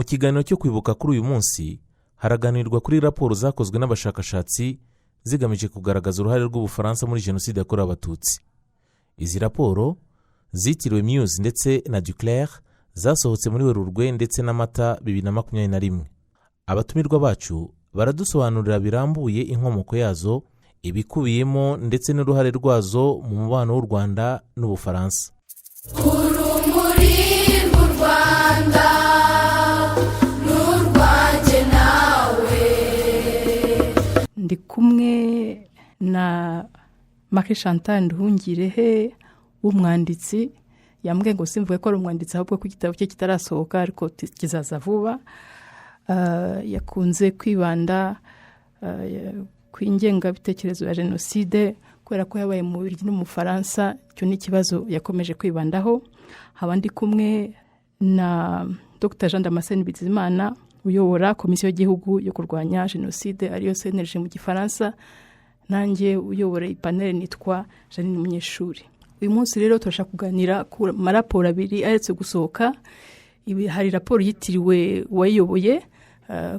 Mu kiganiro cyo kwibuka kuri uyu munsi, haraganirwa kuri raporo zakozwe n'abashakashatsi zigamije kugaragaza uruhare rw'Ubufaransa muri Jenoside yakorewe Abatutsi. Izi raporo zitiriwe Muse ndetse na Duclert zasohotse muri Werurwe ndetse na Mata 2021. Abatumirwa bacu baradusobanurira birambuye inkomoko yazo, ibikubiyemo ndetse n'uruhare rwazo mu mubano w'u Rwanda n'Ubufaransa. Urumuri rw'u Rwanda n'urwanjye nawe. Ndi kumwe na Marie Chantal Nduhungirehe w'umwanditsi. Yambwiye ngo simvuge ko ari umwanditsi, ahubwo ko igitabo cye kitarasohoka, ariko kizaza vuba. Yakunze kwibanda ku ingengabitekerezo ya jenoside, kubera ko yabaye mu Bubiligi no mu Bufaransa. Icyo ni ikibazo yakomeje kwibandaho. Haba ndi kumwe na Dr Jean Damascene Bizimana, uyobora Komisiyo y'Igihugu yo kurwanya Jenoside, ariyo CNLG mu Gifaransa. Nanjye uyobora iyi panel nitwa Janine Munyeshuri. Uyu munsi rero turashaka kuganira ku maraporo abiri aherutse gusohoka. Ibi, hari raporo yitiriwe uwayiyoboye,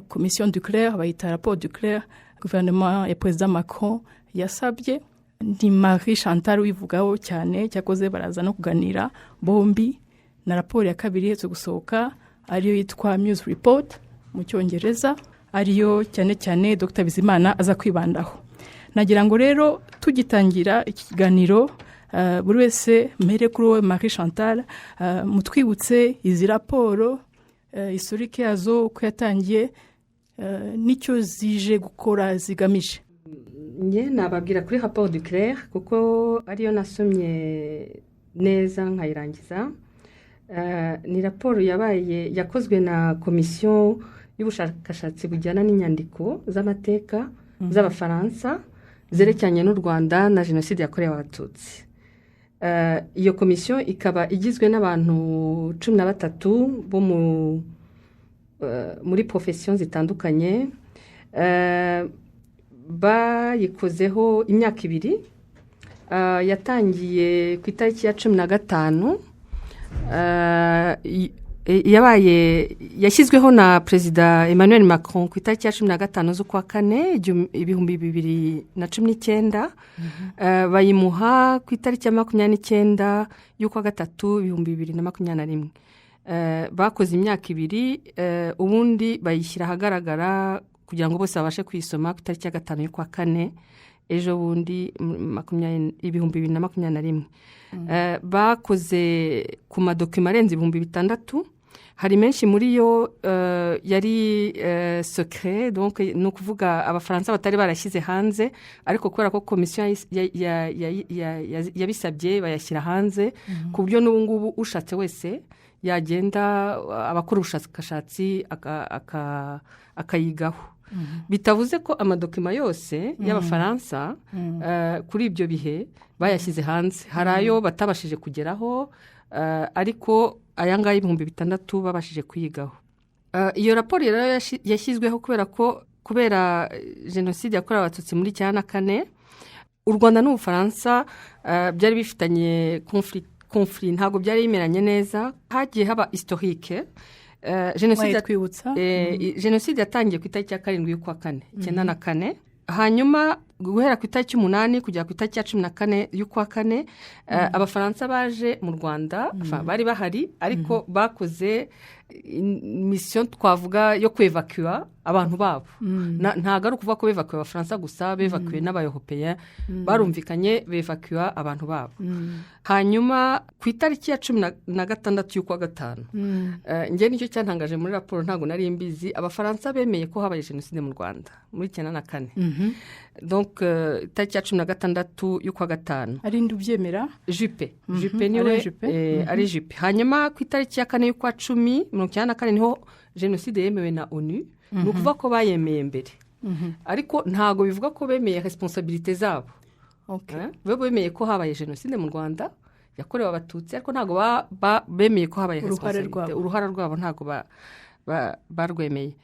Komisiyo Duclert, bayita rapport Duclert, guverinoma ya Perezida Macron yasabye. Ni Marie Chantal wivugaho cyane, cyakoze baraza no kuganira bombi. Na raporo ya kabiri iherutse gusohoka, ariyo yitwa Muse Report mu Cyongereza, ariyo cyane cyane Dr Bizimana aza kwibandaho. Nagira ngo rero tugitangira iki kiganiro, buri wese, mbere kuri wowe Marie Chantal, mutwibutse izi raporo, historique yazo, uko yatangiye, n'icyo zije gukora, zigamije. Njye nababwira kuri rapport Duclert, kuko ariyo nasomye neza nkayirangiza. Ni raporo yabaye yakozwe na komisiyo y'ubushakashatsi bujyana n'inyandiko z'amateka z'Abafaransa zerekeranye n'u Rwanda na Jenoside yakorewe Abatutsi. Iyo komisiyo ikaba igizwe n'abantu 13 bo muri professions zitandukanye. Bayikozeho imyaka 2. Yatangiye ku itariki ya 15. Yabaye yashyizweho na Perezida Emmanuel Macron ku itariki ya 15 z'ukwa kane 2019. Bayimuha ku itariki ya 29 y'ukwa gatatu 2021. Bakoze imyaka 2, ubundi bayishyira ahagaragara kugira ngo bose babashe kuyisoma ku itariki ya 5 y'ukwa kane ejo bundi 2021. Bakoze ku madocuments arenze 6000. Hari menshi muri yo yari secret, donc ni ukuvuga Abafaransa batari barashyize hanze, ariko kubera ko komisiyo yabisabye bayashyira hanze, ku buryo n'ubu ngubu ushatse wese yagenda, abakora ubushakashatsi akayigaho. Bitavuze ko amadocuments yose y'Abafaransa kuri ibyo bihe bayashyize hanze. Hari ayo batabashije kugeraho, ariko aya ngaya 6000 babashije kuyigaho. Iyo raporo rero yashyizweho kubera ko kubera Jenoside yakorewe Abatutsi muri 94, u Rwanda n'Ubufaransa byari bifitanye conflit, ntabwo byari bimeranye neza. Hagiye haba historique. Jenoside Wayitwibutsa? Jenoside yatangiye ku itariki ya 7 y'ukwa kane 94. Hanyuma guhera ku itariki 8 kugera ku itariki ya 14 y'ukwa kane, Abafaransa baje mu Rwanda. Enfin, bari bahari, ariko bakoze mission twavuga yo kwevacuwa abantu babo. Ntabwo ari ukuvuga ko bevacuwe Abafaransa gusa, bevacuwe n'Abayohopeya, barumvikanye bevacuwa abantu babo. Hanyuma ku itariki ya 16 y'ukwa gatanu, njye nicyo cyantangaje muri raporo, ntabwo nari mbizi, Abafaransa bemeye ko habaye jenoside mu Rwanda muri 94. Donc itariki ya 16 y'ukwa gatanu. Ari nde ubyemera? Juppé, Juppé niwe. Ari Juppé. Ari Juppé. Hanyuma ku itariki ya 4 y'ukwa cumi 94 niho jenoside yemewe na ONU. Ni ukuvuga ko bayemeye mbere, ariko ntabwo bivuga ko bemeye responsabilités zabo. Bo bemeye ko habaye jenoside mu Rwanda yakorewe Abatutsi, ariko ntabwo bemeye ko habaye uruhare responsabilité. Rwabo. Uruhare rwabo ntabwo barwemeye.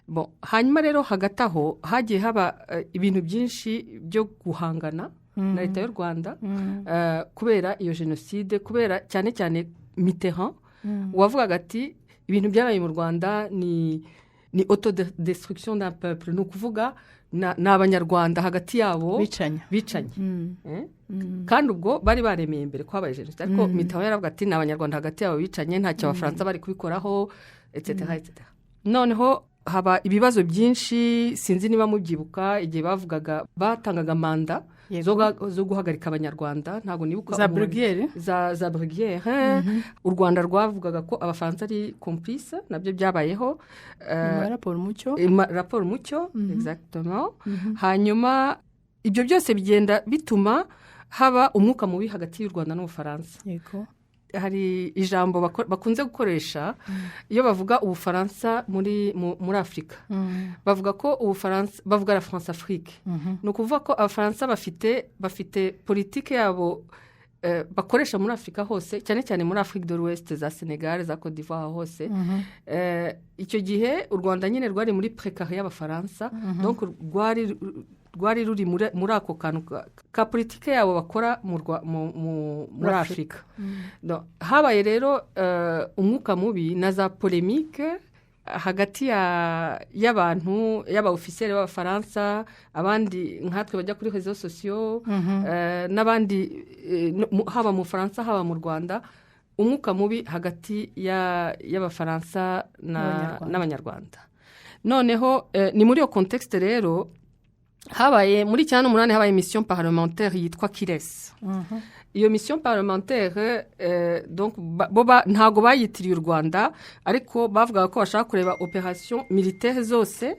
Bon, hanyuma rero hagati aho hagiye haba ibintu byinshi byo guhangana na leta y'u Rwanda, kubera iyo jenoside, kubera cyane cyane Mitterrand wavugaga ati Ibintu byabaye mu Rwanda ni autodestruction d'un peuple, ni ukuvuga ni Abanyarwanda hagati yabo bicanya. Bicanye. Kandi ubwo bari baremeye mbere ko habaye jenoside, ariko Mitterrand yaravuga ati: "Ni Abanyarwanda hagati yabo bicanye, ntacyo Abafaransa bari kubikoraho," etc etc. Noneho haba ibibazo byinshi. Sinzi niba mubyibuka, igihe bavugaga, batangaga manda zo guhagarika Abanyarwanda, ntabwo nibuka za Bruguière. Za Bruguière. U Rwanda rwavugaga ko Abafaransa ari complice, nabyo byabayeho. Nyuma ya raporo Mucyo. Raporo Mucyo, exactement. Hanyuma ibyo byose bigenda bituma haba umwuka mubi hagati y'u Rwanda n'Ubufaransa. Hari ijambo bakunze gukoresha iyo bavuga Ubufaransa muri Afurika. Bavuga ko Ubufaransa, bavuga la France Afrique. Ni ukuvuga ko Abafaransa bafite politiki yabo bakoresha muri Afurika hose, cyane cyane muri Afrique de l'Ouest, za Senegal, za Cote d'Ivoire hose. Icyo gihe u Rwanda nyine rwari muri pré carré y'Abafaransa, donc rwari ruri muri ako kantu ka politiki yabo bakora muri Afurika. No, habaye rero umwuka mubi na za polémique hagati y'abantu, y'aba officiers b'Abafaransa, abandi nkatwe bajya kuri réseaux sociaux, n'abandi, no- haba mu Bufaransa, haba mu Rwanda, umwuka mubi hagati y'Abafaransa n'Abanyarwanda. N'Abanyarwanda. Noneho ni muri iyo contexte rero habaye muri 98, habaye mission parlementaire yitwa Quilès. Iyo mission parlementaire, donc bo ntago bayitiriye u Rwanda, ariko bavugaga ko bashaka kureba opération militaire zose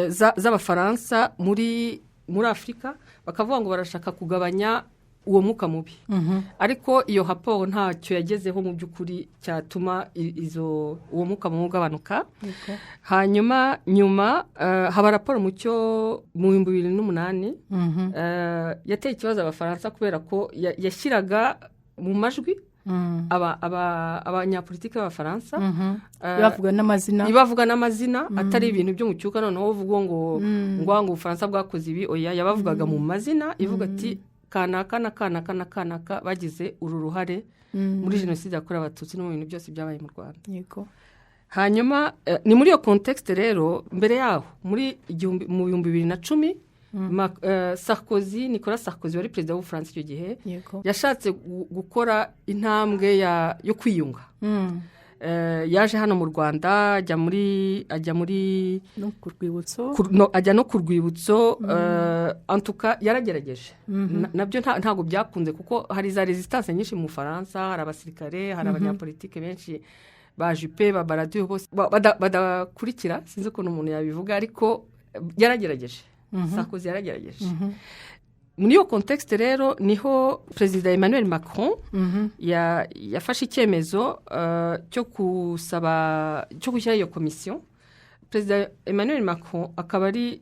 z'Abafaransa muri Afurika, bakavuga ngo barashaka kugabanya uwo mwuka mubi. Ariko iyo raporo ntacyo yagezeho mu by'ukuri cyatuma uwo mwuka mubi ugabanuka. Hanyuma nyuma haba raporo Mucyo mu 2008, yateye ikibazo Abafaransa kubera ko yashyiraga mu majwi abanyapolitiki b'Abafaransa. Bavuga n'amazina. Ibavuga n'amazina, atari ibintu byo mu cyuka noneho uvuga ngo Ubufaransa bwakoze ibi. Oya, yabavugaga mu mazina, ivuga ati: "Kanaka na kanaka na kanaka bagize uru ruhare muri jenoside yakorewe Abatutsi no mu bintu byose byabaye mu Rwanda." Hanyuma ni muri iyo contexte rero, mbere yaho muri mu 2010, Sarkozy, Nicolas Sarkozy wari perezida w'Ubufaransa icyo gihe, yashatse gukora intambwe yo kwiyunga. Yaje hano mu Rwanda, ajya muri no ku rwibutso. No, ajya no ku rwibutso. Antuka yaragerageje. Nabyo ntabwo byakunze kuko hari za résistance nyinshi mu Bufaransa, hari abasirikare, hari abanyapolitike benshi ba Juppé, ba Balladur, bose badakurikira. Sinzi ukuntu umuntu yabivuga, ariko yaragerageje, Sarkozy yaragerageje. Muri iyo contexte rero niho perezida Emmanuel Macron yafashe icyemezo cyo gusaba, cyo gushyiraho iyo komisiyo. Perezida Emmanuel Macron akaba ari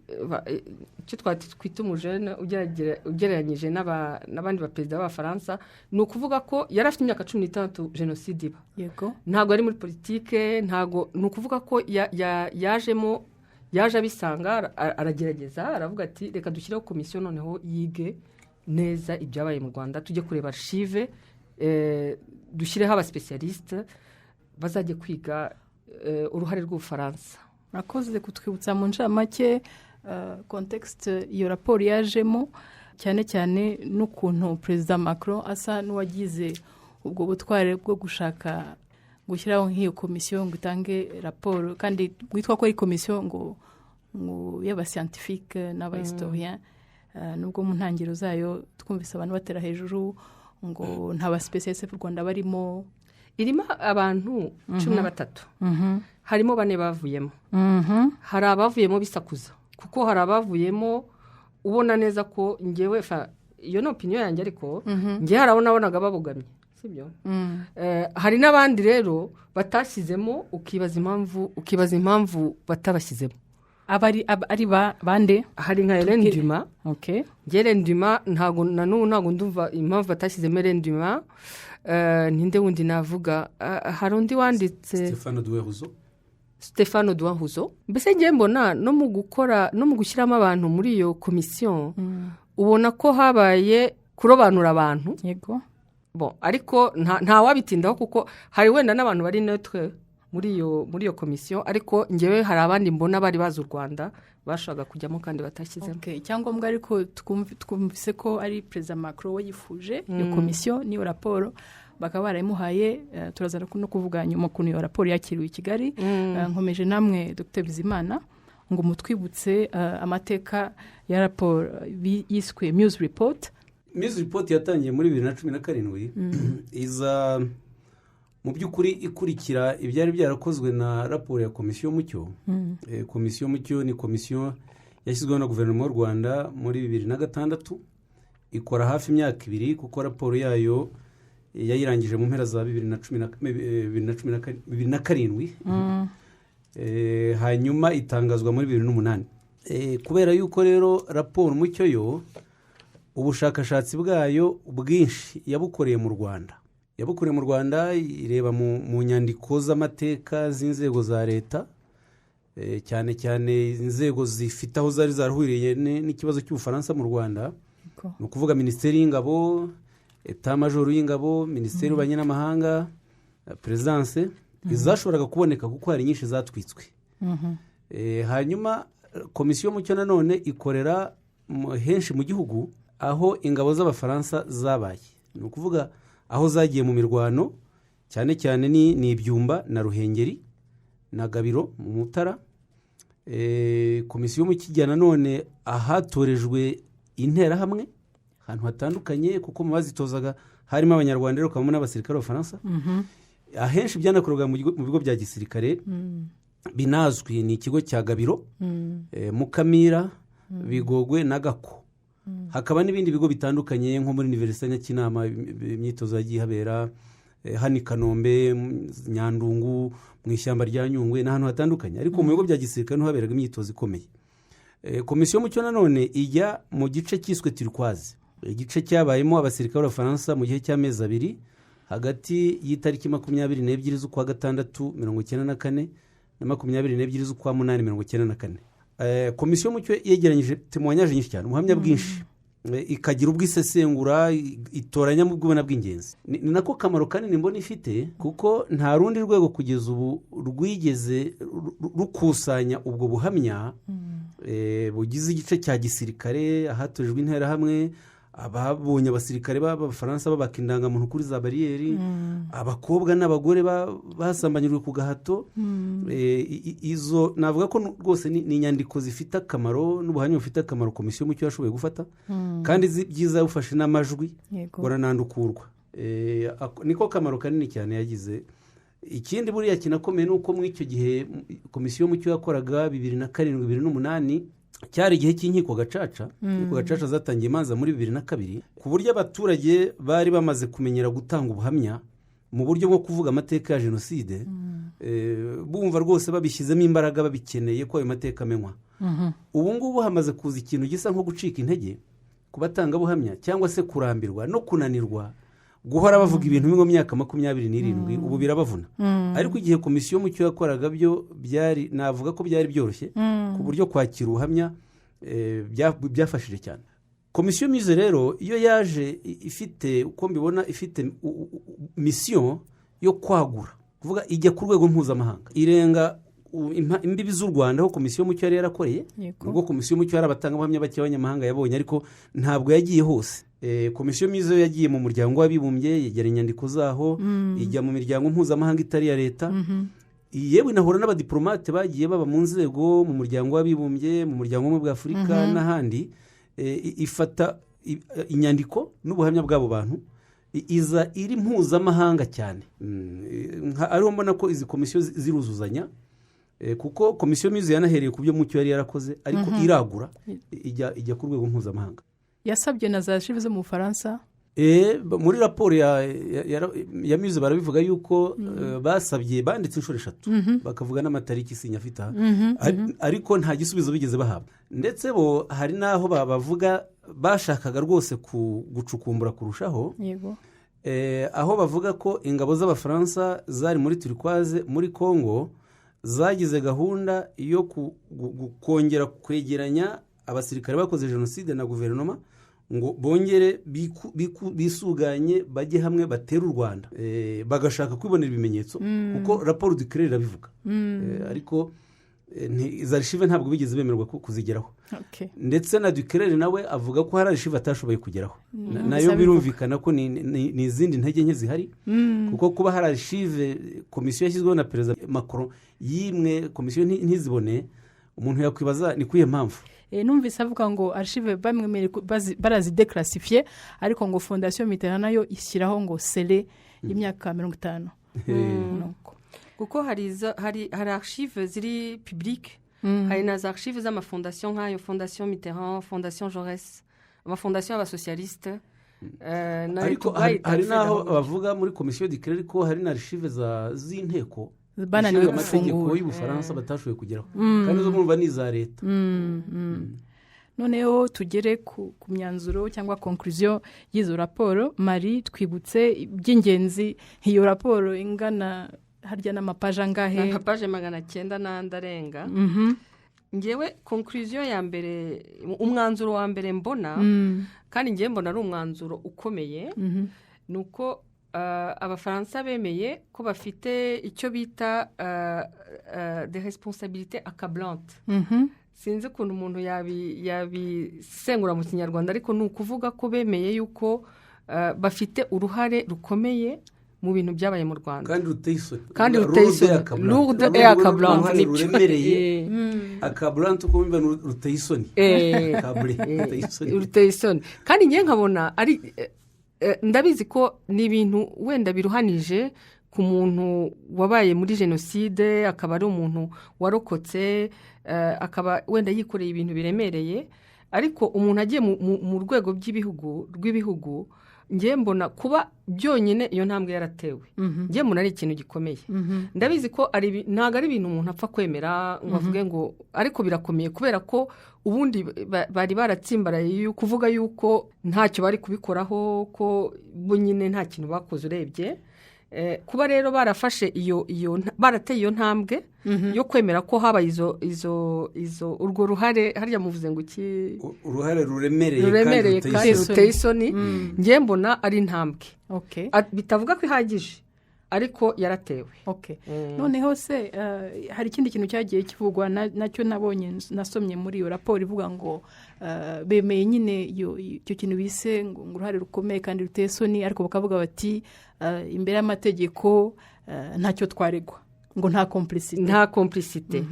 icyo twita umujene ugereranyije n'abandi baperezida b'Abafaransa. Ni ukuvuga ko yari afite imyaka 16 jenoside iba. Ntabwo ari muri politike, ntabwo, ni ukuvuga ko yajemo, yaje abisanga, aragerageza, aravuga ati: "Reka dushyireho komisiyo noneho yige neza ibyabaye mu Rwanda, tujye kureba archives, dushyireho aba spécialistes bazajye kwiga uruhare rw'Ubufaransa." Murakoze kutwibutsa mu ncamake contexte iyo raporo yajemo, cyane cyane n'ukuntu perezida Macron asa n'uwagize ubwo butware bwo gushaka gushyiraho nk'iyo komisiyo ngo itange raporo, kandi witwa ko ari komisiyo ngo y'aba scientifiques n'aba historiens, nubwo mu ntangiriro zayo twumvise abantu batera hejuru ngo nta ba spécialistes b'u Rwanda barimo. Irimo abantu 13, harimo bane bavuyemo. Hari abavuyemo bisakuza, kuko hari abavuyemo ubona neza ko ngewe, iyo ni opinion yanjye, ariko ngewe hari abo nabonaga babogamye, sibyo? Hari n'abandi rero batashyizemo, ukibaza impamvu batabashyizemo. Aba ari bande? Hari nka Hélène Dumas. Njye Hélène Dumas ntabwo, na n'ubu ntabwo ndumva impamvu batashyizemo Hélène Dumas. Ninde wundi navuga? Hari undi wanditse Stéphane Houzoux. Stéphane Houzoux. Mbese ngiye mbona no mu gukora, no mu gushyiramo abantu muri iyo komisiyo, ubona ko habaye kurobanura abantu. Bon, ariko nta wabitindaho kuko hari wenda n'abantu bari neutre. muri iyo komisiyo. Ariko ngewe hari abandi mbona bari bazi u Rwanda bashobora kujyamo kandi batashyizemo. Okay, icyangombwa ariko twumvise ko ari Perezida Macron we yifuje iyo komisiyo n'iyo raporo, bakaba barayimuhaye. Turaza no kuvuga nyuma ukuntu iyo raporo yakiriwe i Kigali. Nkomeje namwe, Dr Bizimana, ngo mutwibutse amateka ya raporo yiswe Muse Report. Muse Report yatangiye muri 2017, iza mu by'ukuri ikurikira ibyari byarakozwe na raporo ya Komisiyo Mucyo. Komisiyo Mucyo ni komisiyo yashyizweho na Guverinoma y'u Rwanda muri 2006, ikora hafi imyaka 2, kuko raporo yayo yayirangije mu mpera za bibiri na cumi na 2017, hanyuma itangazwa muri 2008. Kubera yuko rero raporo Mucyo yo ubushakashatsi bwayo bwinshi yabukoreye mu Rwanda, ireba mu nyandiko z'amateka z'inzego za leta, cyane cyane inzego zifite aho zari zarahuriye n'ikibazo cy'Ubufaransa mu Rwanda, ni ukuvuga Minisiteri y'Ingabo, Etat-major y'Ingabo, Minisiteri y'Ububanyi n'Amahanga, Perezidanse, izashoboraga kuboneka kuko hari nyinshi zatwitswe. Hanyuma Komisiyo Mucyo nanone ikorera henshi mu gihugu aho ingabo z'Abafaransa zabaye, ni ukuvuga aho zagiye mu mirwano, cyane cyane ni Ibyumba na Ruhengeri na Gabiro mu Mutara. Komisiyo Mucyo ijya nanone ahatorejwe Interahamwe ahantu hatandukanye, kuko mu bazitozaga harimo Abanyarwanda rero hakabamo n'abasirikare b'Abafaransa. Ahenshi byanakorwaga mu bigo bya gisirikare binazwi, ni ikigo cya Gabiro, Mukamira, Bigogwe na Gako. Hakaba n'ibindi bigo bitandukanye nko muri Univerisite Nyakinama imyitozo yagiye ihabera, hano i Kanombe, Nyandungu, mu ishyamba rya Nyungwe n'ahantu hatandukanye, ariko mu bigo bya gisirikare niho haberaga imyitozo ikomeye. Komisiyo Mucyo nanone ijya mu gice cyiswe Turquoise, igice cyabayemo abasirikare b'Abafaransa mu gihe cy'amezi 2 hagati y'itariki 22 z'ukwa gatandatu 94 na 22 z'ukwa munani 94. Komisiyo Mucyo yegeranyije témoignages nyinshi cyane, ubuhamya bwinshi, ikagira ubwisesengura, itoranyamo ubwubona bw'ingenzi. Ni nako kamaro kanini mbona ifite, kuko nta rundi rwego kugeza ubu rwigeze rukusanya ubwo buhamya bugize igice cya gisirikare, ahatojwe Interahamwe, ababonye abasirikare b'Abafaransa babaka indangamuntu kuri za bariyeri, abakobwa n'abagore basambanyijwe ku gahato. Izo navuga ko rwose ni inyandiko zifite akamaro n'ubuhamya bufite akamaro Komisiyo Mucyo yashoboye gufata, kandi byiza yawufashe n'amajwi buranandukurwa. Niko kamaro kanini cyane yagize. Ikindi buriya kinakomeye ni uko muri icyo gihe Komisiyo Mucyo yakoraga, 2007, 2008, cyari igihe cy'inkiko gacaca. Inkiko gacaca zatangiye imanza muri 2002, ku buryo abaturage bari bamaze kumenyera gutanga ubuhamya mu buryo bwo kuvuga amateka ya jenoside, bumva rwose babishyizemo imbaraga, babikeneye ko ayo mateka amenywa. Ubu ngubu hamaze kuza ikintu gisa nko gucika intege ku batangabuhamya, cyangwa se kurambirwa no kunanirwa guhora bavuga ibintu bimwe mu myaka 27, ubu birabavuna. Ariko igihe Komisiyo Mucyo yakoraga byo byari, navuga ko byari byoroshye, ku buryo kwakira ubuhamya byafashije cyane. Komisiyo Muse rero iyo yaje ifite, uko mbibona, ifite mission yo kwagura, kuvuga ijya ku rwego mpuzamahanga, irenga imbibi z'u Rwanda aho Komisiyo Mucyo yari yarakoreye. Ubwo Komisiyo Mucyo hari abatangabuhamya bake b'abanyamahanga yabonye, ariko ntabwo yagiye hose. Komisiyo Muse yo yagiye mu Muryango w'Abibumbye, yegera inyandiko zaho, ijya mu miryango mpuzamahanga itari iya leta, yewe inahura n'abadiporomate bagiye baba mu nzego mu Muryango w'Abibumbye, mu Muryango w'Ubumwe bwa Afurika n'ahandi. Ifata inyandiko n'ubuhamya bw'abo bantu, iza iri mpuzamahanga cyane. Ariho mbona ko izi komisiyo ziruzuzanya, kuko Komisiyo Muse yanahereye ku byo Mucyo yari yarakoze, ariko iragura ijya ku rwego mpuzamahanga. Yasabye na za archives zo mu Bufaransa. Muri raporo ya Muse barabivuga yuko basabye, banditse inshuro eshatu, bakavuga n'amatariki sinyafite aha, ariko nta gisubizo bigeze bahabwa. Ndetse bo hari n'aho bavuga bashakaga rwose gucukumbura kurushaho, aho bavuga ko ingabo z'Abafaransa zari muri Turquoise muri Congo zagize gahunda yo kongera kwegeranya abasirikare bakoze jenoside na guverinoma Ngo bongere bisuganye, bajye hamwe, batere u Rwanda, bagashaka kwibonera ibimenyetso, kuko raporo Duclert irabivuga. Ariko izo archives ntabwo bigeze bemererwa kuzigeraho. Ndetse na Duclert nawe avuga ko hari archives atashoboye kugeraho. Nayo Gusa birumvikana ko ni izindi ntege nke zihari, kuko kuba hari archives komisiyo yashyizweho na Perezida Macron yimwe komisiyo ntizibone, umuntu yakwibaza ni kuyihe mpamvu. Numvise avuga ngo archives bamwemereye barazideclassifiye, ariko ngo Fondation Mitterrand nayo ishyiraho ngo scellé y'imyaka 50. Nuko. Kuko hari archives ziri publiques, hari na za archives z'amafondation nk'ayo Fondation Mitterrand, Fondation Jaurès, amafondation y'abasocialiste, na Ariko leta ubwayo hari itari n'aho gahunda. bavuga muri komisiyo Duclert ko hari na archives z'inteko bananiwe ishinga amategeko gufungura y'Ubufaransa batashoboye kugeraho, kandi izo murumva ni iza leta. Noneho tugere ku myanzuro cyangwa conclusion y'izo raporo. Marie, twibutse iby'ingenzi. Iyo raporo ingana harya n'amapaje angahe? Ni amapaje 900 n'andi arenga. Ngewe conclusion ya mbere, umwanzuro wa mbere mbona, kandi ngewe mbona ari umwanzuro ukomeye, ni uko Abafaransa bemeye ko bafite icyo bita de responsabilité accablante. Sinzi ukuntu umuntu yabisengura mu Kinyarwanda, ariko ni ukuvuga ko bemeye yuko bafite uruhare rukomeye mu bintu byabaye mu Rwanda. Kandi ruteye isoni. Kandi ruteye isoni, lourde et accablante. Uruhare Nibyo. ruremereye, accablante uko wumva ni ruteye isoni. Kabure ruteye isoni. Ruteye isoni. Kandi ngewe nkabona ari ndabizi ko ni ibintu wenda biruhanije ku muntu wabaye muri jenoside, akaba ari umuntu warokotse, akaba wenda yikoreye ibintu biremereye, ariko umuntu agiye mu rwego by'ibihugu rw'ibihugu, ngewe mbona kuba byonyine iyo ntambwe yaratewe, ngewe mbona ari ikintu gikomeye. Ndabizi ko ntabwo ari ibintu umuntu apfa kwemera ngo avuge ngo, ariko birakomeye, kubera ko ubundi bari baratsimbaraye kuvuga yuko ntacyo bari kubikoraho, ko bo nyine nta kintu bakoze urebye. Kuba rero barafashe iyo barateye iyo ntambwe yo kwemera ko habaye izo izo izo urwo ruhare, harya muvuze ngo iki? Uruhare ruremereye. Ruremereye kandi kandi ruteye isoni. Ruteye isoni, ngewe mbona ari intambwe. Bitavuga ko ihagije, ariko yaratewe. Noneho se hari ikindi kintu cyagiye kivugwa nacyo nabonye, nasomye muri iyo raporo ivuga ngo bemeye nyine icyo kintu bise ngo uruhare rukomeye kandi ruteye isoni, ariko bakavuga bati imbere y'amategeko ntacyo twaregwa, ngo nta complicité. Nta complicité.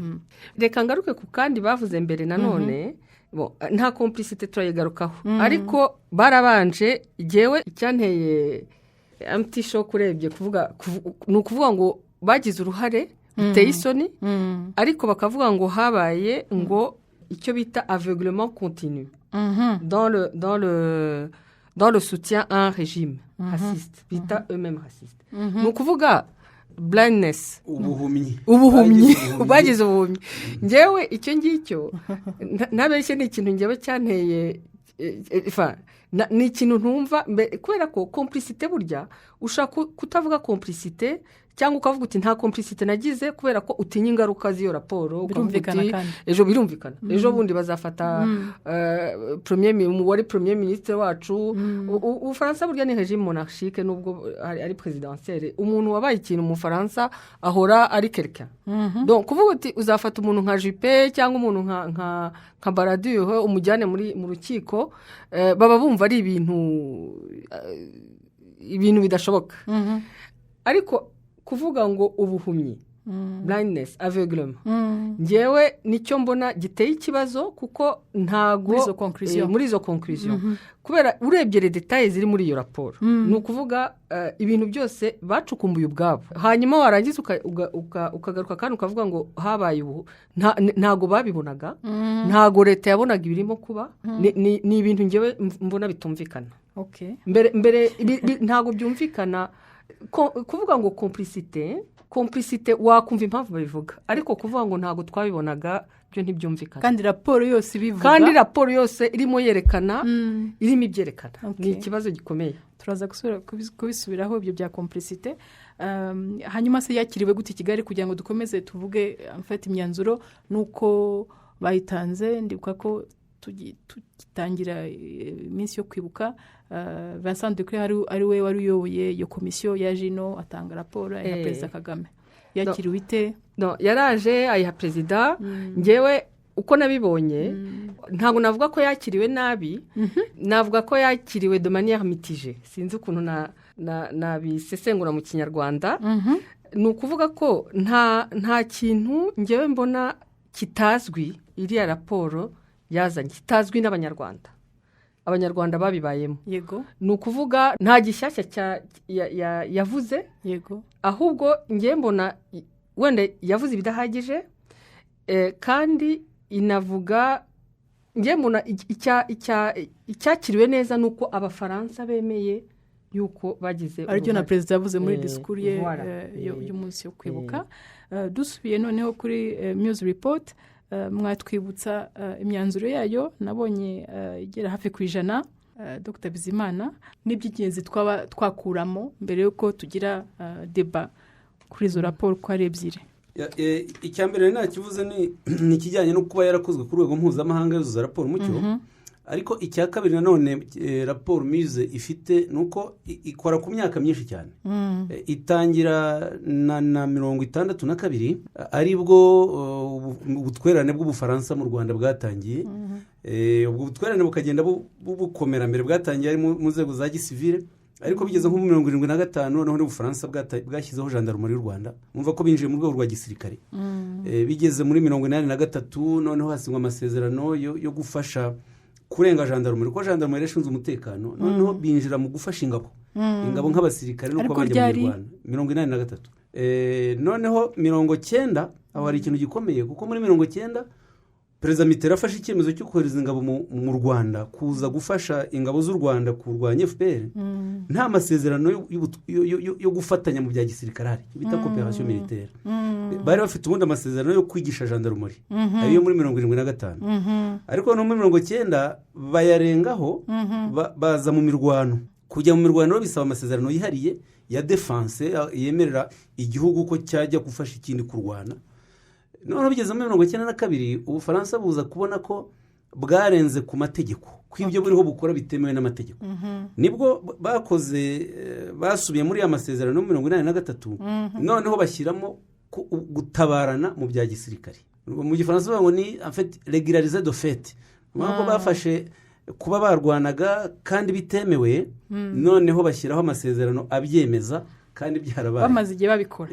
Reka ngaruke ku kandi bavuze mbere nanone. Bo, nta complicité turayigarukaho, ariko barabanje, ngewe icyanteye amuti shock urebye kuvuga ni ukuvuga ngo bagize uruhare ruteye isoni, ariko bakavuga ngo habaye ngo icyo bita aveuglement continu dans le soutien à un régime raciste, bita eux-mêmes raciste, ni ukuvuga blindness. Ubuhumyi. Ubuhumyi. Bagize ubuhumyi. Bagize ubuhumyi. Ngewe icyo ngicyo ntabeshye, ni ikintu ngewe cyanteye enfin, ni ikintu ntumva kubera ko complicité burya ushaka kutavuga complicité, cyangwa ukavuga uti nta complicité nagize, kubera ko utinya ingaruka z'iyo raporo, ukavuga Birumvikana. uti Kandi ejo, birumvikana, ejo bundi bazafata wari premier ministre wacu. Ubufaransa burya ni régime monarchique, nubwo ari présidentielle. Umuntu wabaye ikintu mu Bufaransa ahora ari quelqu'un. Donc kuvuga uti uzafata umuntu nka Juppé cyangwa umuntu nka Balladur umujyane mu rukiko, baba bumva ari ibintu bidashoboka. Ariko kuvuga ngo ubuhumyi, blindness, aveuglement, ngewe nicyo mbona giteye ikibazo, kuko ntago Muri izo conclusion. Muri izo conclusion, kubera urebye les détails ziri muri iyo raporo, ni ukuvuga ibintu byose bacukumbuye ubwabo, hanyuma warangiza ukagaruka kandi ukavuga ngo habaye ubu ntago babibonaga, ntago leta yabonaga ibirimo kuba. Ni ibintu ngewe mbona bitumvikana. Mbere ntabwo byumvikana. Kuvuga ngo complicité wakumva impamvu babivuga, ariko kuvuga ngo ntabwo twabibonaga byo ntibyumvikana. Kandi raporo yose ibivuga. Kandi raporo yose irimo yerekana, irimo ibyerekana. Ni ikibazo gikomeye. Turaza kubisubiraho ibyo bya complicité. Hanyuma se yakiriwe gute i Kigali? Kugira ngo dukomeze tuvuge mfata imyanzuro nuko bayitanze, ndibuka ko Tugitangira iminsi yo kwibuka, Vincent Duclert ari we wari uyoboye iyo komisiyo yaje ino atanga raporo ayiha Perezida Kagame. Yakiriwe ite? No, yaraje ayiha perezida. Ngewe uko nabibonye, ntabwo navuga ko yakiriwe nabi, navuga ko yakiriwe de manière mitigée. Sinzi ukuntu nabisesengura mu Kinyarwanda. Ni ukuvuga ko nta kintu ngewe mbona kitazwi iriya raporo yazanye, kitazwi n'Abanyarwanda, Abanyarwanda babibayemo. Ni ukuvuga nta gishyashya yavuze. Ahubwo ngewe mbona wenda yavuze ibidahagije, kandi inavuga, ngewe mbona icyakiriwe neza ni uko Abafaransa bemeye yuko bagize Aribyo na uruhare. perezida yavuze muri disikuru ye Voilà. y'umunsi wo kwibuka. Dusubiye noneho kuri Muse report, mwatwibutsa imyanzuro yayo? Nabonye igera hafi ku 100, Dr Bizimana, n'iby'ingenzi twaba twakuramo mbere y'uko tugira débat kuri izo raporo uko ari ebyiri. Icya mbere ntakivuze ni ikijyanye no kuba yarakozwe ku rwego mpuzamahanga yuzuza raporo mucyo. Ariko icya kabiri nanone raporo Muse ifite ni uko ikora ku myaka myinshi cyane. Itangira na 62, aribwo ubutwererane bw'Ubufaransa mu Rwanda bwatangiye. Ubwo butwererane bukagenda bukomera. Mbere bwatangiye ari mu nzego za gisivire, ariko bigeze nko mu 75 noneho n'Ubufaransa bwashyizeho gendarmerie y'u Rwanda, mwumva ko binjiye mu rwego rwa gisirikare. Bigeze muri 83 noneho hasinywa amasezerano yo gufasha kurenga gendarmerie, kuko gendarmerie ishinzwe umutekano, noneho binjira mu gufasha ingabo nk'abasirikare no Ariko kuba bajya mu ryari? mirwano 83. Noneho 90, aho hari ikintu gikomeye, kuko muri 90 Perezida Mitterrand afashe icyemezo cyo kohereza ingabo mu Rwanda kuza gufasha ingabo z'u Rwanda kurwanya FPR, nta masezerano yo gufatanya mu bya gisirikare ahari, icyo bita coopération militaire. Bari bafite ubundi amasezerano yo kwigisha gendarmerie ayo muri 75, ariko no muri 90 bayarengaho, baza mu mirwano. Kujya mu mirwano rero bisaba amasezerano yihariye ya défense yemerera igihugu ko cyajya gufasha ikindi kurwana. Noneho bigeze muri 92 Ubufaransa buza kubona ko bwarenze ku mategeko, ko ibyo buriho bukora bitemewe n'amategeko. Nibwo bakoze, basubiye muri ya masezerano yo 83, noneho bashyiramo gutabarana mu bya gisirikare. Mu Gifaransa bavuga ngo ni régulariser de fait. Ni ukuvuga ko bafashe kuba barwanaga kandi bitemewe, noneho bashyiraho amasezerano abyemeza kandi byarabaye. Bamaze igihe babikora.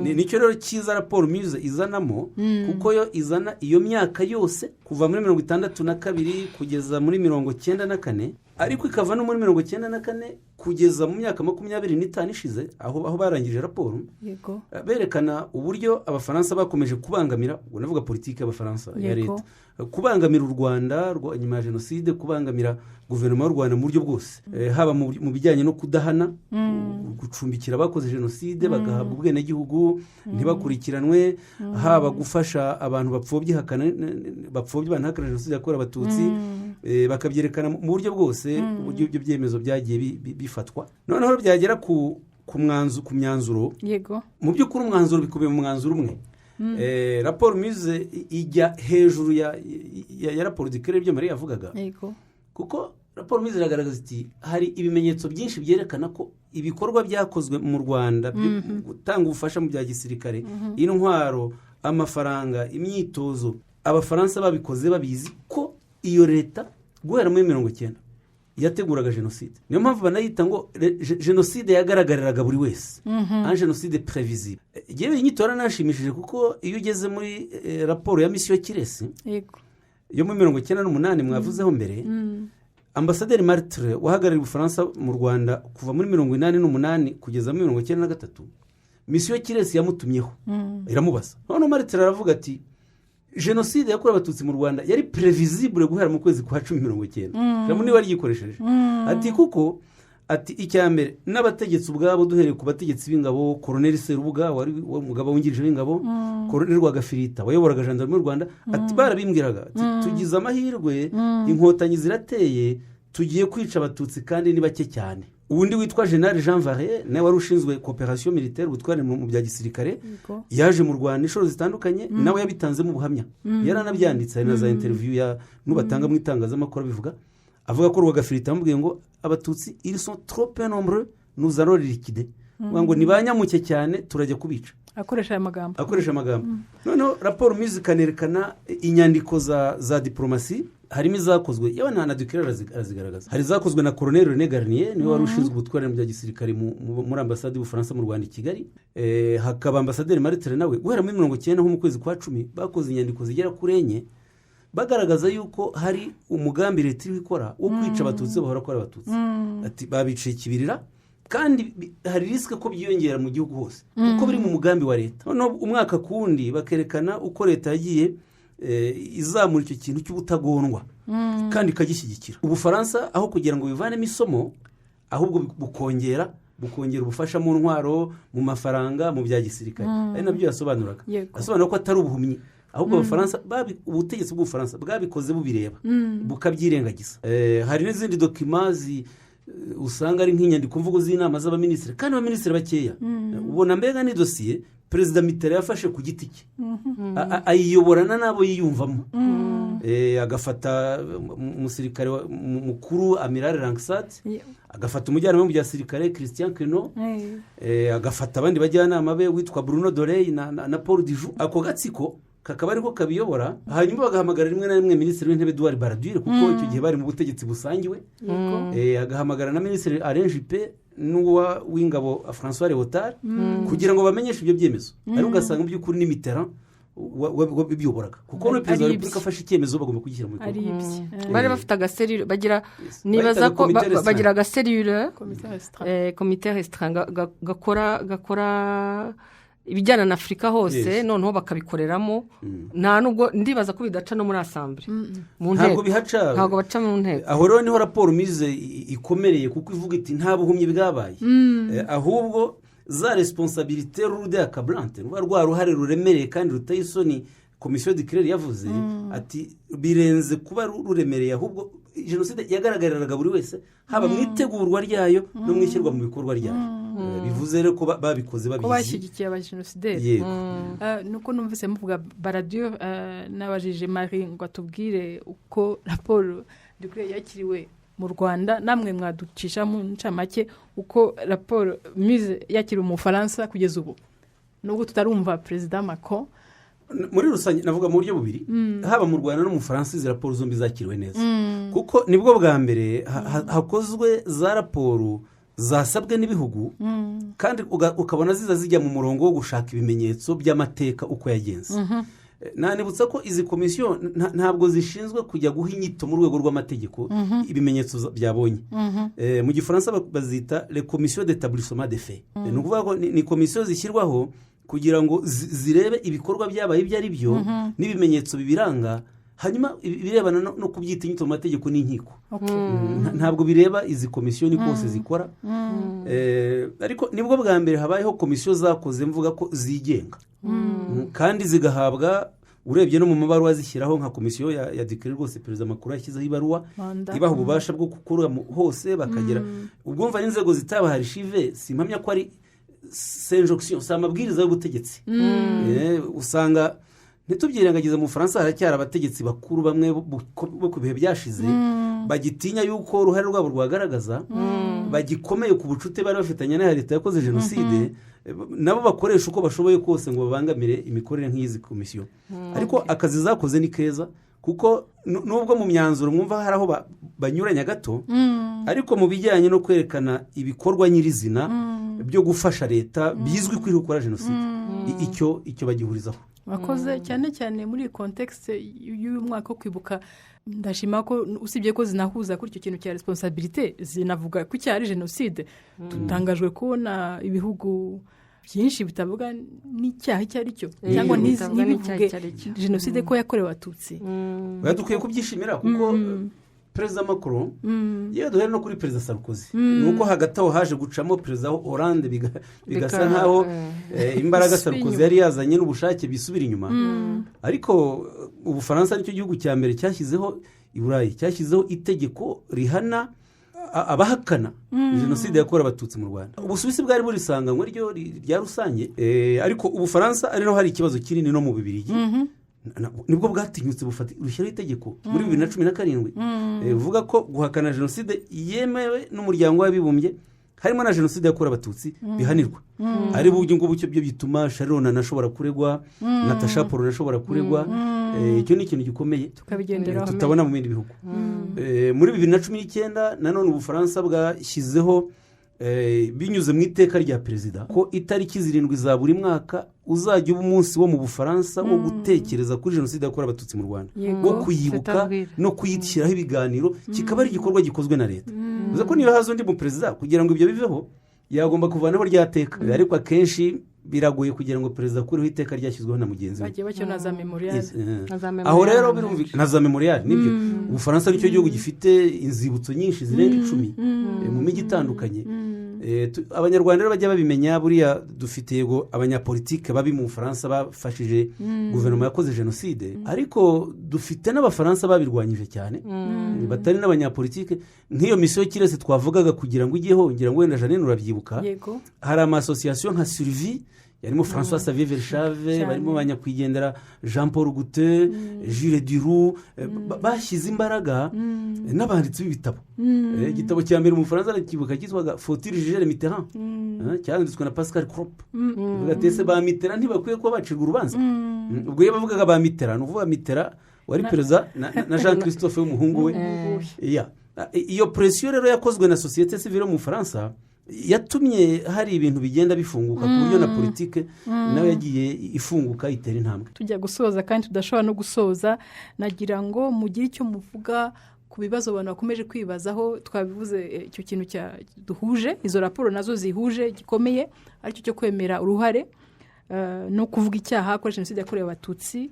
Nicyo rero cyiza raporo Muse izanamo, kuko yo izana iyo myaka yose kuva muri 62 kugeza muri 94, ariko ikava no muri 94 kugeza mu myaka 25 ishize, aho barangije raporo. Berekana uburyo Abafaransa bakomeje kubangamira, ubwo navuga politiki y'Abafaransa ya leta, kubangamira u Rwanda nyuma ya jenoside, kubangamira guverinoma y'u Rwanda mu buryo bwose, haba mu bijyanye no kudahana, gucumbikira abakoze jenoside bagahabwa ubwenegihugu ntibakurikiranwe, haba gufasha abantu bapfobya ihakana, bapfobya banahakana jenoside yakorewe Abatutsi. Bakabyerekana mu buryo bwose, uburyo ibyo byemezo byagiye bifatwa. Noneho byagera ku myanzuro, mu by'ukuri umwanzuro bikubiye mu mwanzuro umwe. Raporo Muse ijya hejuru ya raporo Duclert, ibyo Mariya yavugaga, kuko raporo Muse iragaragaza iti hari ibimenyetso byinshi byerekana ko ibikorwa byakozwe mu Rwanda byo gutanga ubufasha mu bya gisirikare, intwaro, amafaranga, imyitozo, Abafaransa babikoze babizi ko iyo leta guhera muri 90 yateguraga jenoside. Niyo mpamvu banayita ngo jenoside yagaragariraga buri wese, un génocide prévisible. Yewe, inyito yaranashimishije, kuko iyo ugeze muri raporo ya misiyo Kiresi yo muri 98 mwavuzeho mbere, Ambasaderi Martre wahagarariye Ubufaransa mu Rwanda kuva muri 88 kugeza muri 93, misiyo Kiresi yamutumyeho iramubaza. Noneho Martre aravuga ati jenoside yakorewe Abatutsi mu Rwanda yari prévisible guhera mu kwezi kwa 10 90. Ijambo niba ryikoresheje, ati kuko, ati icya mbere n'abategetsi ubwabo, duhereye ku bategetsi b'ingabo, Koroneli Serubuga wari umugaba wungirije w'ingabo, Koroneli Rwagafirita wayoboraga gendarmerie y'u Rwanda, ati barabimbwiraga, ati tugize amahirwe, Inkotanyi zirateye, tugiye kwica Abatutsi kandi ni bake cyane. Undi witwa Général Jean Varret, nawe wari ushinzwe coopération militaire, ubutware mu bya gisirikare, yaje mu Rwanda inshuro zitandukanye, nawe yabitanzemo ubuhamya, yaranabyanditse, hari na za interview ya n'ubatanga mu itangazamakuru abivuga, avuga ko Rwagafirita yamubwiye ngo "Abatutsi, ils sont trop peu nombreux, nous allons les liquider", ngo ni ba nyamuke cyane, turajya kubica. Akoresha aya magambo. Akoresha amagambo. Noneho raporo Muze ikanerekana inyandiko za diporomasi, harimo izakozwe, yewe na Duclert arazigaragaza. Hari izakozwe na Colonel René Garnier, niwe wari ushinzwe ubutware mu bya gisirikare muri ambasade y'Ubufaransa mu Rwanda i Kigali. Hakaba ambasaderi Marthe, nawe guhera muri 90 nko mu kwezi kwa 10 bakoze inyandiko zigera kuri enye bagaragaza yuko hari umugambi leta iri gukora wo kwica Abatutsi, bahora ko ari Abatutsi, ati babiciye Kibirira kandi hari risque ko byiyongera mu gihugu hose kuko biri mu mugambi wa leta. Noneho umwaka ku wundi bakerekana uko leta yagiye izamura icyo kintu cy'ubutagondwa kandi ikagishyigikira. Ubufaransa, aho kugira ngo bivanemo isomo, ahubwo bukongera ubufasha mu ntwaro, mu mafaranga, mu bya gisirikare, ari nabyo yasobanuraga. Asobanura ko atari ubuhumyi, ahubwo Abafaransa ubutegetsi bw'Ubufaransa bwabikoze bubireba, bukabyirengagiza. Hari n'izindi documents usanga ari nk'inyandiko mvugo z'inama z'abaminisitiri, kandi abaminisitiri bakeya. Ubona mbega ni dosiye Perezida Mitterrand yafashe ku giti cye, ayiyoborana n'abo yiyumvamo. Agafata umusirikare mukuru Amiral Lanxade, agafata umujyanama mu bya sirikare Christian Queneau, agafata abandi bajyanama be witwa Bruno Dorey na Paul Dijoud. Ako gatsiko kakaba ariko kabiyobora, hanyuma bagahamagara rimwe na rimwe Minisitiri w'Intebe Edouard Balladur, kuko icyo gihe bari mu butegetsi busangiwe. Agahamagara na Minisitiri Alain Juppé n'uwa w'ingabo François Léotard kugira ngo bamenyeshe ibyo byemezo, ariko ugasanga mu by'ukuri ni Mitterrand wabiyoboraga, kuko no Perezida wa Ari Repubulika ibye. afashe icyemezo bagomba kugishyira mu Ari bikorwa. ibye. Bari bafite agacellule bagira, nibaza Bahitaga ko comité restreint. Bagira agacellule. Comité restreint. Comité restreint gakora ibijyana na Afurika hose. Noneho bakabikoreramo, nta nubwo ndibaza ko bidaca no muri assemblée, mu Ntabwo nteko. bihaca. Ntabwo baca mu nteko. Aho rero niho raporo Muze ikomereye, kuko ivuga iti nta buhumyi bwabaye, ahubwo za responsabilité lourde accablante, ruba rwa ruhare ruremereye kandi ruteye isoni komisiyo Duclert yavuze, ati birenze kuba ruremereye, ahubwo jenoside yagaragariraga buri wese, haba mu itegurwa ryayo no mu ishyirwa mu bikorwa ryayo. Bivuze rero ko babikoze Ko babizi. Bashyigikiye abajenosideri. Yego. Nuko numvise muvuga Balladur, nabajije Marie ngo atubwire uko raporo Duclert yakiriwe mu Rwanda. Namwe mwaducisha mu ncamake uko raporo Muze yakiriwe mu Bufaransa kugeza ubu, nubwo tutarumva Perezida Macron. Muri rusange navuga mu buryo bubiri, haba mu Rwanda no mu Bufaransa, izi raporo zombi zakiriwe neza, kuko nibwo bwa mbere hakozwe za raporo zasabwe n'ibihugu, kandi ukabona ziza zijya mu murongo wo gushaka ibimenyetso by'amateka uko yagenze. Nanibutsa ko izi komisiyo ntabwo zishinzwe kujya guha inyito mu rwego rw'amategeko ibimenyetso byabonye. Mu Gifaransa bazita les commissions d'établissement des faits. Ni ukuvuga ko ni komisiyo zishyirwaho kugira ngo zirebe ibikorwa byabaye ibyo ari byo n'ibimenyetso bibiranga, hanyuma ibirebana no kubyita inyito mu mategeko n'inkiko. Ntabwo bireba izi komisiyo, ni kose zikora. Ariko nibwo bwa mbere habayeho komisiyo zakoze mvuga ko zigenga, kandi zigahabwa, urebye no mu mabaruwa zishyiraho nka komisiyo ya Duclert rwose, Perezida Macron yashyizeho ibaruwa Manda. ibaha ububasha bwo gukora hose bakagera. Ubwo mva n'inzego zitabaha archives, si impamya ko ari injonction, si amabwiriza y'ubutegetsi. Usanga ntitubyirengagize, mu Bufaransa haracyari abategetsi bakuru bamwe bo ku bihe byashize bagitinya yuko uruhare rwabo rwagaragaza, bagikomeye ku bucuti bari bafitanye na leta yakoze jenoside, nabo bakoresha uko bashoboye kose ngo babangamire imikorere nk'izi komisiyo. Ariko akazi zakoze ni keza, kuko nubwo mu myanzuro mwumva hari aho banyuranya gato, ariko mu bijyanye no kwerekana ibikorwa nyirizina byo gufasha leta bizwi ko iri gukora jenoside, icyo bagihurizaho. Bakoze cyane cyane muri iyi contexte y'uyu mwaka wo kwibuka, ndashima ko usibye ko zinahuza kuri icyo kintu cya responsabilité, zinavuga ko icyaha ari jenoside. Dutangajwe kubona ibihugu byinshi bitavuga n'icyaha icyo ari cyo, cyangwa Bitavuga n'icyaha ntibivuge icyo ari cyo. jenoside ko yakorewe Abatutsi. Oya, dukwiye kubyishimira, kuko Perezida Macron, yewe duhere no kuri Perezida Sarkozy, ni uko hagati aho haje gucamo Perezida Hollande, bigasa nkaho imbaraga Bisubira Sarkozy inyuma. yari yazanye n'ubushake bisubira inyuma. Ariko Ubufaransa nicyo gihugu cya mbere cyashyizeho i Burayi, cyashyizeho itegeko rihana abahakana jenoside yakorewe Abatutsi mu Rwanda. Ubusuwisi bwari burisanganywe ryo rya rusange, ariko Ubufaransa ari naho hari ikibazo kinini, no mu Bubirigi nibwo bwatinyutse bufata rushyiraho itegeko muri 2017, buvuga ko guhakana jenoside yemewe n'Umuryango w'Abibumbye, harimo na jenoside yakorewe Abatutsi, bihanirwa. Ari buryo ngubu byo bituma Charly Onana ashobora kuregwa, Natacha Polony ashobora kuregwa. Icyo ni ikintu gikomeye tukabigenderaho tutabona mu bindi bihugu. Muri 2019 nanone Ubufaransa bwashyizeho, binyuze mu iteka rya perezida, ko itariki 7 za buri mwaka uzajya uba umunsi wo mu Bufaransa wo gutekereza kuri jenoside yakorewe Abatutsi mu Rwanda, wo kuyibuka C'est-à-dire? no kuyishyiraho ibiganiro, kikaba ari igikorwa gikozwe na leta. Bivuze ko niyo haza undi mu perezida, kugira ngo ibyo biveho yagomba kuvanaho rya teka, ariko akenshi biragoye kugira ngo perezida akureho iteka ryashyizweho na mugenzi we. Bagiye bakina na za mémorial. Yes. Na za Aho mémorial rero henshi. birumvikana, na za mémorial nibyo. Ubufaransa nicyo gihugu gifite inzibutso nyinshi zirenga 10, mu mijyi itandukanye. Abanyarwanda rero bajya babimenya, buriya dufite, yego, abanyapolitike babi mu Bufaransa bafashije guverinoma yakoze jenoside, ariko dufite n'Abafaransa babirwanyije cyane batari n'abanyapolitike. Nk'iyo mission Kirese twavugaga kugira ngo ijyeho, ngira ngo wenda Janine urabyibuka, hari ama associations nka Survie yarimo François Xavier Verschave, barimo ba nyakwigendera Jean Paul Gouteux, Jules Duroux, bashyize imbaraga, n'abanditsi b'ibitabo. Igitabo cya mbere mu Bufaransa ndakibuka cyitwaga "Faut-il juger Mitterrand?", cyanditswe na Pascal Crop. Bivuga ati: "Ese ba Mitterrand ntibakwiye kuba bacirwa urubanza?" Ubwo iyo bavugaga ba Mitterrand, ni ukuvuga Mitterrand wari perezida na Jean Christophe w'umuhungu we. Ya. Iyo pression rero yakozwe na société civile yo mu Bufaransa yatumye hari ibintu bigenda bifunguka, ku buryo na politike nayo yagiye ifunguka, itera intambwe. Tujya gusoza kandi tudashobora no gusoza, nagira ngo mugire icyo muvuga ku bibazo abantu bakomeje kwibazaho. Twabivuze, icyo kintu duhuje, izo raporo nazo zihuje gikomeye, aricyo cyo kwemera uruhare no kuvuga icyaha kuri jenoside yakorewe Abatutsi,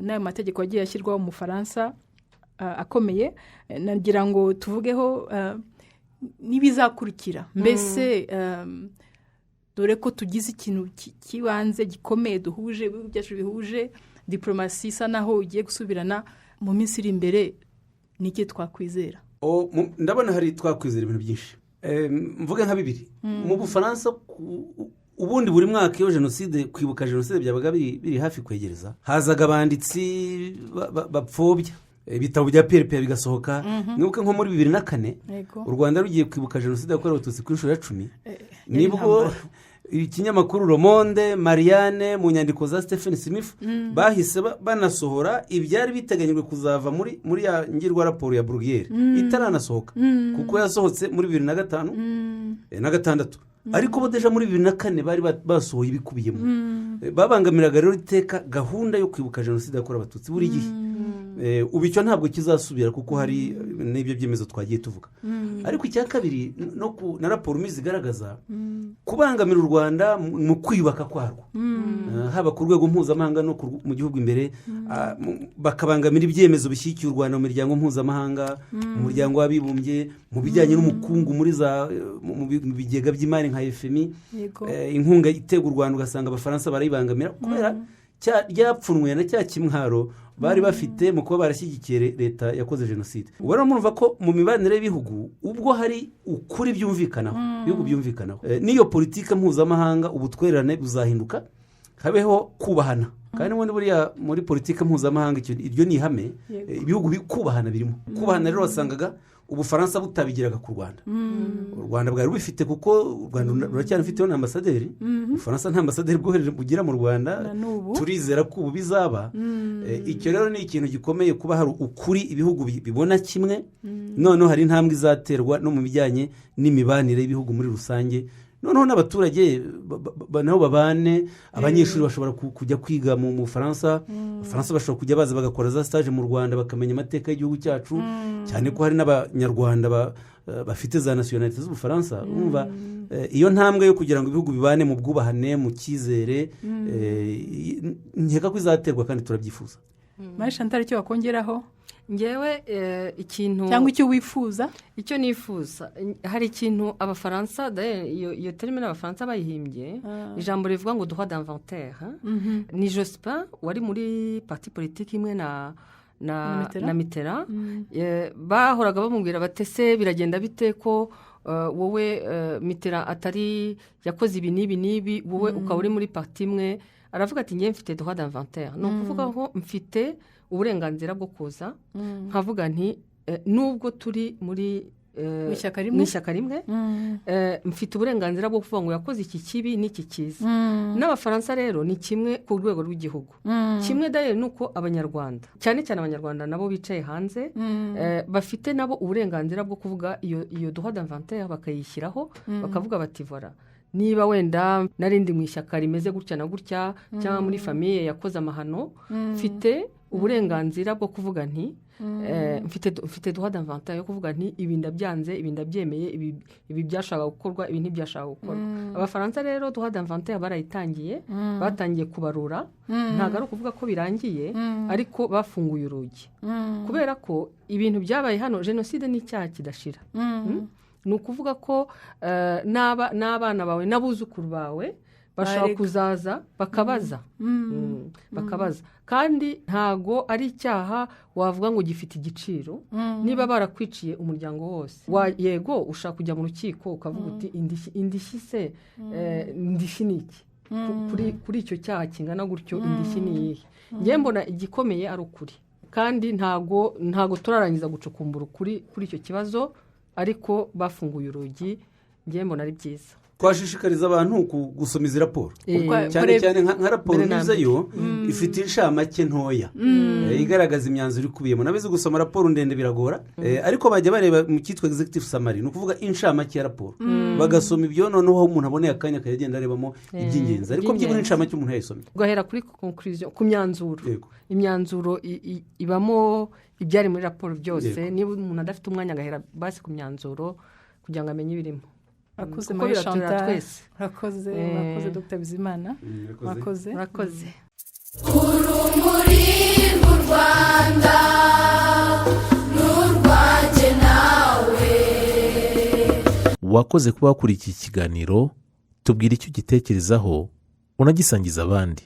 n'ayo mategeko yagiye ashyirwaho mu Bufaransa akomeye. Nagira ngo tuvugeho n'ibizakurikira mbese, dore ko tugize ikintu cy'ibanze gikomeye duhuje, ibihugu byacu bihuje, diporomasi isa naho igiye gusubirana mu minsi iri imbere, ni iki twakwizera? O, ndabona hari twakwizera ibintu byinshi. Mvuge nka bibiri. Mu Bufaransa ubundi buri mwaka iyo jenoside, kwibuka jenoside byabaga biri hafi kwegereza, hazaga abanditsi bapfobya, ibitabo bya PRP bigasohoka. Mwibuke nko muri 2004, u Rwanda rugiye kwibuka jenoside yakorewe Abatutsi ku inshuro ya 10, Yari nibwo intambara. ikinyamakuru Le Monde, Marianne, mu nyandiko za Stephen Smith, bahise banasohora ibyari biteganyijwe kuzava muri ya ngirwa raporo ya Bruguière itaranasohoka, kuko yasohotse muri 2005 na gatandatu, ariko bo déjà muri 2004 bari basohoye ibikubiyemo. Babangamiraga rero iteka gahunda yo kwibuka jenoside yakorewe Abatutsi buri gihe. Ubu icyo ntabwo kizasubira, kuko hari n'ibyo byemezo twagiye tuvuga. Ariko icya kabiri, no na raporo umwe zigaragaza kubangamira u Rwanda mu kwiyubaka kwarwo, haba ku rwego mpuzamahanga no mu gihugu imbere, bakabangamira ibyemezo bishyigikiye u Rwanda mu miryango mpuzamahanga, mu Muryango w'Abibumbye, mu bijyanye n'ubukungu, muri za mu bigega by'imari nka FMI. Inkunga iterwa u Rwanda ugasanga Abafaransa barayibangamira kubera ryapfunwe na cya kimwaro bari bafite mu kuba barashyigikiye leta yakoze jenoside. Ubu rero murumva ko mu mibanire y'ibihugu, ubwo hari ukuri byumvikanaho, ibihugu byumvikanaho, n'iyo politike mpuzamahanga, ubutwererane buzahinduka, habeho kubahana. Kandi n'ubundi buriya muri politike mpuzamahanga iryo ni ihame. Ibihugu kubahana birimo. Kubahana rero wasangaga Ubufaransa butabigiraga ku Rwanda. U Rwanda bwari bubifite, kuko u Rwanda ruracyarufiteho na ambasaderi. Ubufaransa nta ambasaderi bwohereje bugira mu Rwanda. Na n'ubu. Turizera ko ubu bizaba. Icyo rero ni ikintu gikomeye, kuba hari ukuri ibihugu bibona kimwe. Noneho hari intambwe izaterwa no mu bijyanye n'imibanire y'ibihugu muri rusange, noneho n'abaturage nabo babane. Abanyeshuri bashobora kujya kwiga mu Bufaransa, Abafaransa bashobora kujya baza bagakora za stage mu Rwanda, bakamenya amateka y'igihugu cyacu, cyane ko hari n'Abanyarwanda bafite za nationalité z'Ubufaransa. Urumva, iyo ntambwe yo kugira ngo ibihugu bibane mu bwubahane, mu cyizere, nkeka ko izaterwa kandi turabyifuza. Marie Chantal, icyo wakongeraho? Ngewe ikintu cyangwa icyo wifuza? Icyo nifuza, hari ikintu Abafaransa d'ailleurs, iyo terme n'Abafaransa bayihimbye, ijambo rivuga ngo droit d'inventaire. Ni Jospin wari muri parti politique imwe na Na Mitterrand? Na Mitterrand. Bahoraga bamubwira bati: "Ese biragenda bite ko wowe Mitterrand atari yakoze ibi n'ibi n'ibi, wowe ukaba uri muri parti imwe?" Aravuga ati: "Ngewe mfite droit d'inventaire." Ni ukuvuga ngo mfite uburenganzira bwo kuza nkavuga nti nubwo turi muri Mu ishyaka rimwe? Mu ishyaka rimwe, mfite uburenganzira bwo kuvuga ngo yakoze iki kibi n'iki cyiza. N'Abafaransa rero ni kimwe ku rwego rw'igihugu. Kimwe dayeri ni uko Abanyarwanda, cyane cyane Abanyarwanda nabo bicaye hanze, bafite nabo uburenganzira bwo kuvuga iyo droit d'inventaire, bakayishyiraho, bakavuga bati: "Voilà, niba wenda narindi mu ishyaka rimeze gutya na gutya, cyangwa muri famille yakoze amahano, mfite uburenganzira bwo kuvuga nti mfite droit d'inventaire yo kuvuga nti ibi ndabyanze, ibi ndabyemeye, ibi byashakaga gukorwa, ibi ntibyashakaga gukorwa." Abafaransa rero droit d'inventaire barayitangiye, batangiye kubarura. Ntabwo ari ukuvuga ko birangiye, ariko bafunguye urugi, kubera ko ibintu byabaye hano, jenoside ni icyaha kidashira. Ni ukuvuga ko n'abana bawe n'abuzukuru bawe bashobora Barega. kuzaza bakabaza. Bakabaza, kandi ntago ari icyaha wavuga ngo gifite igiciro. Niba barakwiciye umuryango wose, yego ushaka kujya mu rukiko ukavuga uti: "Indishyi se, indishyi ni iki? Kuri icyo cyaha kingana gutyo, indishyi ni iyihe?" Ngewe mbona igikomeye ari ukuri, kandi ntago turarangiza gucukumbura ukuri kuri icyo kibazo, ariko bafunguye urugi, ngewe mbona ari byiza. Twashishikariza abantu gusoma izi raporo, cyane cyane nka raporo Mbere na n'izayo ifite inshamake ntoya igaragaza imyanzuro ikubiyemo. Nabizi, gusoma raporo ndende biragora, ariko bajya bareba mu cyitwa executive summary, ni ukuvuga inshamake ya raporo, bagasoma ibyo. Noneho aho umuntu aboneye akanya akajya agenda arebamo iby'ingenzi, ariko byibura iby'ingenzi. Inshamake umuntu yayisomye. Ugahera kuri conclusion, ku myanzuro. Imyanzuro ibamo ibyari muri raporo byose. Niba umuntu adafite umwanya, agahera basi ku myanzuro kugira ngo amenye ibirimo. Urakoze, Kuko Marie biratureba Chantal. twese. Urakoze. Urakoze, Dr Bizimana. Murakoze. Urakoze. Murakoze. Urumuri rw'u Rwanda n'urwanjye nawe. Wakoze kuba wakurikiye iki kiganiro. Tubwira icyo ugitekerezaho, unagisangiza abandi.